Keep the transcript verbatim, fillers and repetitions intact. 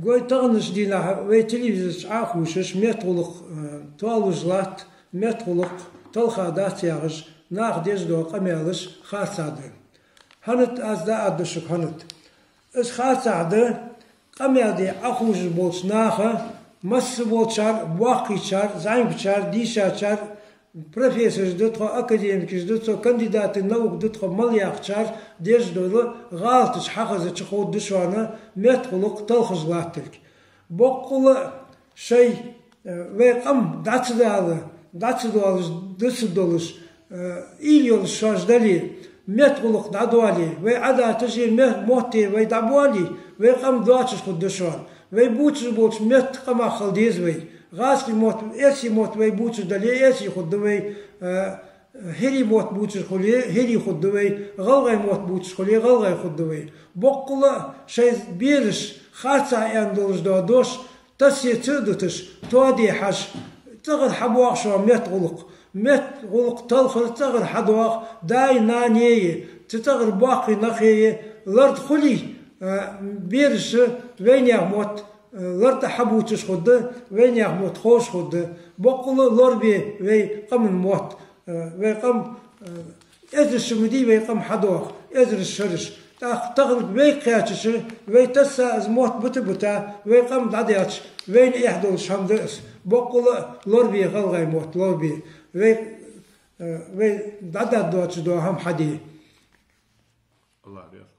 Гой, таханарча дийнахьа вай телевизора чу Ӏохувшаш метта гӀулакх, э, тоалуш латт, метта гӀулакх талха дац яхаш, наха деш дола къамаьлаш харцахьа да. ХӀанад аз дӀааргда шуга, хӀанад. Из харцахьа да, къамаьл де Ӏохувшаш болча наха, масса болчар, боккхийчар, зӀамигачар, дийшачар, профессораш да тхо, академикаш да тхо, кандидаты наук да тхо мел яхачар, деш дола гӀалаташ хьахезача ховргда шоана, метта гӀулакх талхаш латтилга. Боккъала а шоай, э, вай къам дӀа ца дала, дӀа ца доалаш, да ца долаш, э, уйла йолаш шоаш дале, метта гӀулакх дӀадоале, вай Ӏадаташ е ме-, мотт е вай дӀабоале, вай къам доацаш хургда шоана. Вай бувцаш болча метта къамах хила деза вай. ГӀазкхий мотт, эрсий мотт вай бувцаш дале, эрсий хургда вай, э, хӀирий мотт бувцаш хуле, хӀирий хургда вай, гӀалгӀай мотт бувцаш хуле, гӀалгӀай хургда вай. Боккъала а шоай бераш харцахьа аьнна долаш дола дош тассе ца а дуташ, тоаде хьажа, цӀагӀара хьабоагӀа шоана метта гӀулакх. Метта гӀулакх талхар цӀагӀара хьадоагӀа, даи нанеи, цу цӀагӀара боккхий нахеи лард хуле, а, бераша вайнаьха мотт, а, лартӀа хьабувцаш хургда, вайнаьха мотт ховш хургда. Боккъала а лорабе вай къаман мотт, а, вай къам, а, эзараш ма дий вай къам хьадоагӀа, эзараш шераш. ТӀаккха таханарча вайга кхаьчача, вай тасса из мотт бита-бита, вай къам дӀадаьлча, вайна эхь долаш хӀама да из. Боккъала а лорабе гӀалгӀай мотт, лорабе. Вай, э, вай дӀадаргдоацаш дола хӀама хьаде. АллахӀ раьза